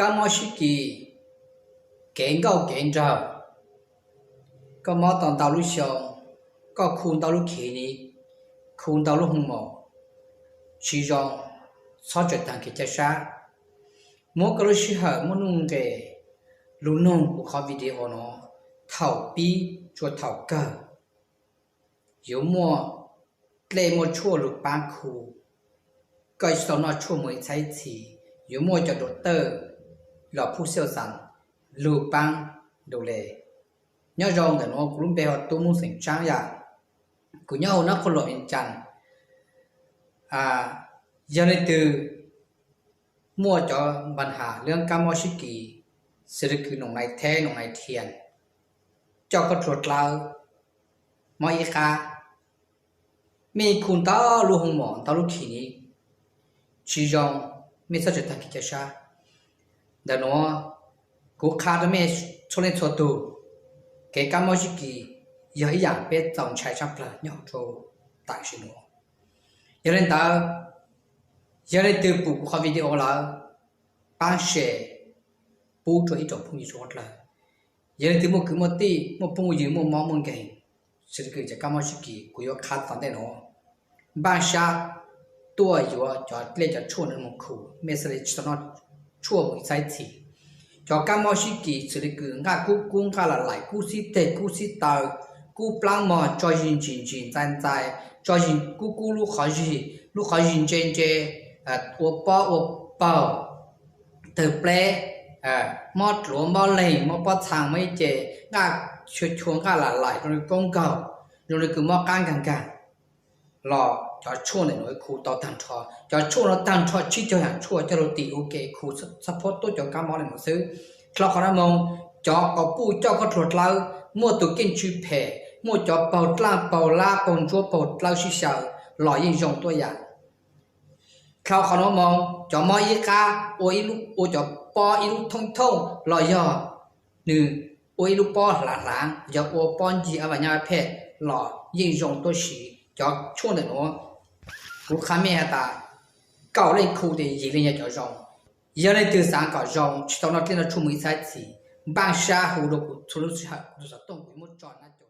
Kab mob sib kis, kev nkauj kev nraug, koj mob tau ntau lub xyoo, koj khu ntau lub khiv ni, khu ntau lub hoo mom, tsis zoo, txhob tsawg taag kev caj sab. Muab koj lub sij hawm muaj nuj nqes lug noog kuv qhov video no thaum pib tsuas thaum kawg. Yuav muaj dlej muaj tshuaj lug paab khu, koj tsis tau noj tshuaj moog ib txhab ib txhis, yuav muaj cov doctor los phub xiaj xaas lug paab du le. Nyob zoo, ntawm nuav kuv lub npe hu ua Tub Moob xeem Tsaab yom. Kuv nyob huv Nab Qhua Luam, Vias Cas. Yog leej twg muaj cov npa has lub kab mob sib kis, xws le kws noom nais theb noom nais thias, coj koj rua dlawb, mob ib qab, mej khu ntau lub hoo mom ntau lub khiv ni, tsis zoo, mej txhob tsawg taag kev caj sab. Ntawm nuav kuv qha rua mej txhua leej txhua tug, kev kab mob sib kis yog ib yaam peb txaus ntshai tshaj plawg nyob rua tam sim nuav. Yog le ntawd, yog leej twg pum kuv qhov video lawm, paab share pub rua ib tsoom phooj ywg suav dlawg. Yog leej twg muaj kwv muaj tij, muaj phooj ywg muaj mob muaj nkeeg, xws le kws cov kab mob sib kis kuv yuav qha tom ntej nuav, npaaj sab tuaj yuav cov dlej cov tshuaj nuav moog khu, mej xaav le tsis tau noj tshuaj moog ib txhab ib txhis. Cov kab mob sib kis xws le kws nqaj kub kub, nqaj lam laim, kub xib teg kub xib taw, kub plaab mog, tso zig ntsim ntsim ntxais ntxais, tso zig kub kub lub qhov zig, lub qhov zig ntse ntse, ua pob ua paug, tawg pleb, mob dluav mob leeg, mob pob txhaa, mob ib ce, nqaj chua chua, nqaj lam laim, zoo li koob nkaug, zoo li kws mob qab nkaag nkaag, los cov tshuaj ntawm nuav khu tau taag nrho. Cov tshuaj nuav taag nrho tsib caug yaam tshuaj coj lug tim ua ke khu, txhob pab tuab cov kab mob le nuav xwb. Dlhau qhov nuav moog, cov quas puj coj koj rua dlawb, muaj tug keej tsw phem, muaj cov paug dlaaj paug lab paug ntsuab paug dlawb sib xyaw los yeej zoo tuab yaam. Dlhau qhov nuav moog, cov mob ib qab ua ib lub, ua cov pob ib lub thoob thoob los yog nwg ua ib lub pob hlaav hlaav, yog ua pob ncig a vas nyab phem los yeej zoo tuab si. Cov tshuaj ntawm nuav kuv qha mej has tas kaum leej khu tes yim leej yog cov zoo. Yog leej twg xaav kom zoo tsis tau noj dlej noj tshuaj moog ib txhab ib txhis, npaaj sab hu rua kuv txhua lub sij hawm, kuv tug xov tooj kuv muab tso nab co.